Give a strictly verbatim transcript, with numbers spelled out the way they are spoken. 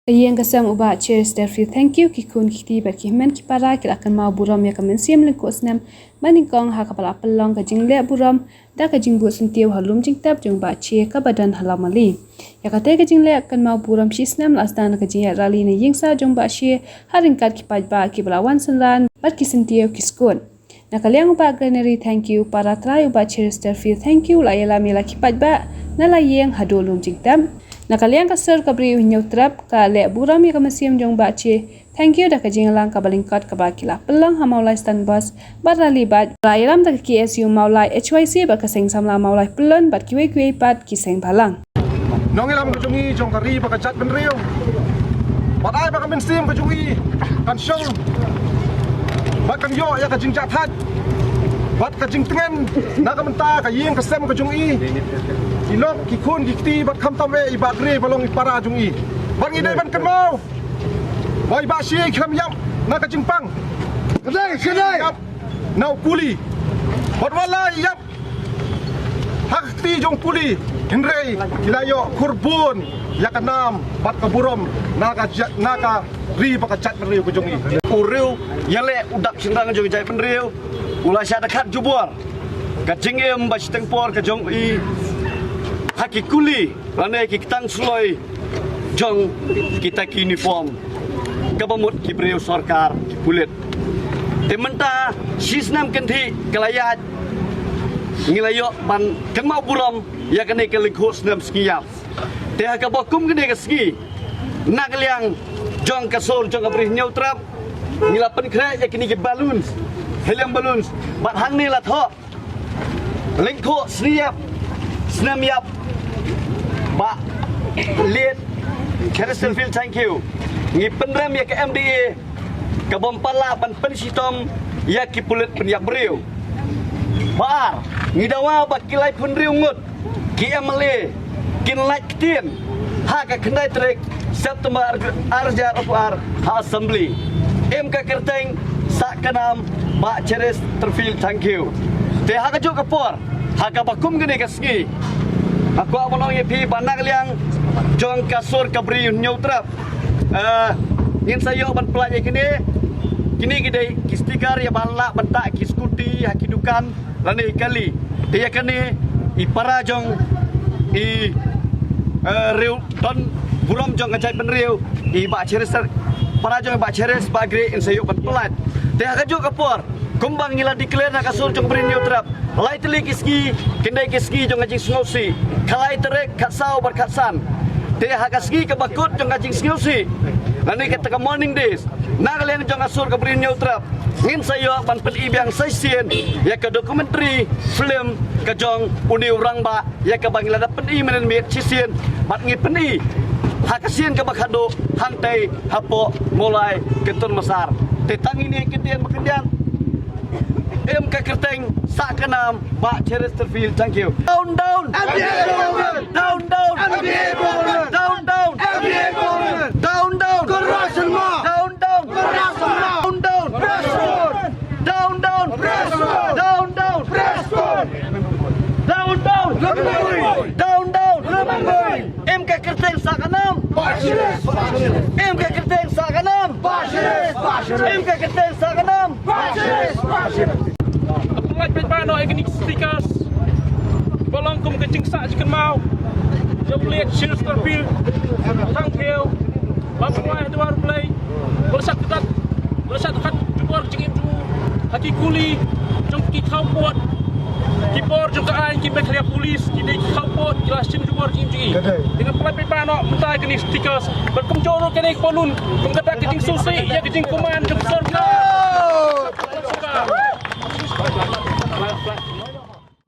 Ka ïing ka sem u Bah Cheristerfield Thangkhiew, ki khun ki kti bad ki hynmen ki para ki la kynmaw burom ïa ka mynsiem lyngkhuh snem ba nyngkong ha kaba la pynlong ka jingleh burom da ka jingbud syntiew ha lum jingtep jong Bah Che kaba don ha Lawmali. Ïa kata ka jingleh kynmaw burom shi snem la sdang da ka jingïaid rally na ïing sah jong Bah Che ha ryngkat ki paidbah kiba la wan synran bad ki syntiew ki skud. Na ka liang u Bah Granary Thangkhiew, para trai u Bah Cheristerfield Thangkhiew, la ïalam ïa la ki paidbah na la ïing haduh lum jingtep. Na ka liang ka sur ka briew Hynñiewtrep ka leh burom ïa ka mynsiem jong Bah Che Thangkhiew da ka jingïalang kaba lyngkot kaba ki la pynlong ha Mawlai Stand Bus bad rally bad la ïalam da ka K S U Mawlai H Y C bad ka Seng Samla Mawlai Pyllun bad kiwei kiwei pat ki seng bhalang. Nongïalam ka jong ngi jong ka ri bad ka jaitbynriew, bad ai ba ka mynsiem ka jong ngi kan shong bad kan ïoh ïa ka jingjahthait bad ka jingtngen na ka bynta ka ïing ka sem ka jong ngi, i lok, ki khun ki kti bad khamtam eh i Bah Gre ba long i para jong ngi. Bad ngi dei ban kynmaw ba i Bah Che khlem ïap na ka jingpang, khlem ïap na u puli, bad wat la ïap ha ka kti jong u puli, hynrei ki la ïoh khurbun ïa ka nam bad ka burom na ka jait, na ka ri bad ka jaitbynriew ka jong ngi. U riew ïaleh u dak shynrang jong ka jaitbynriew u la shah da khat jubor ka jingim ba shiteng por ka jong i ha ki kuli lane ki ktang suloi jong kita ki uniform kaba mut ki briew sorkar, ki pulit. Te mynta shi snem kynthih ka la ïaid, ngi la ïoh ban kynmaw burom ïa kane ka lyngkhuh snem sngi ïap. Te ha kaba kum kane ka sngi, na ka liang jong ka sur jong ka briew Hynñiewtrep, ngi la pynkhreh ïa kine ki balloons, helium balloons, bad hangne la thoh lyngkhuh snem ïap, snem ïap Bah Late Cheristerfield Thangkhiew. Ngi pynrem ïa ka M D A ka bym pat lah ban pynshitom ïa ki pulit pynïap briew. Ba ar, ngi dawa ba ki laiphew hynriew ngut ki M L A kin lait ktien ha ka khyndai tarik September ar hajar arphew ar ha Assembly. Im ka kyrteng sah ka nam Bah Cheristerfield Thangkhiew. Te ha kajuh ka por, ha kaba kum kane ka sngi, nga kwah ban ong ïa phi ba na ka liang jong ka sur ka briew Hynñiewtrep, eh, ngin sa ïoh ban pynlait ïa kine, kine ki dei ki sticker ïa ban lah ban tah ki scooty ha ki dukan lane i kali. Te ïa kane i para jong i, eh, riew don burom jong ka jaitbynriew, i Bah Cherister, para jong i Bah Cheris, Bah Gre, in sa ïoh ban pynlait. Te ha kajuh ka por, kumba ngi la declare na ka sur jong ka briew Hynñiewtrep, lai tylli ki sngi kin dei ki sngi jong ka jingsngewsih, khatlai tarik, khatsaw bad khatsan. Te ha ka sngi kaba kut jong ka jingsngewsih lane kata ka morning days, na ka liang jong ka sur ka briew Hynñiewtrep, ngin sa ïoh ban pyni biang sa shisien ïa ka documentary film ka jong une u rangbah ïa kaba ngi la dep pyni mynnin miet shisien, bad ngi pyni ha ka sien kaba khadduh hangtei hapoh Mawlai Kynton Massar. Te tang ine i kyntien ba khyndiat. Im ka kyrteng sah ka nam Bah Cheristerfield Thangkhiew. Down, down. M D A government. Down, down. M D A government. Down, down. M D A government. Down, down. Corruption ma. Down, down. Corruption ma. Down, down. Press on. Down, down. Press on. Down, down. Press on. Down, down. Lum bui. Down, down. Lum bui. Im ka kyrteng sah ka nam. Bah Cheris, Bah Cheris. Im ka kyrteng sah ka nam. Bah Cheris, Bah Cheris. Im ka kyrteng sah ka nam. Bah Cheris, Bah Cheris. Pynlait paidbah noh ïa kine ki stickers ba long kum ka jingsah jingkynmaw jong u Late Cheristerfield Thangkhiew. Ba pynlait ha dwar U Blei, ba la shah kyndat, ba la shah kyndat jubor jingim jong u ha ki kuli jong ki khawpud. Ki bor jong ka aiñ, ki Meghalaya Police, ki dei ki khawpud, ki la shim jubor jingim jong i. Te nga pynlait paidbah noh mynta kine ki stickers, bad kumjuh ruh kane ka balloon, kum ka dak ka jingsngewsih ïa ka jingkmen jong ka sur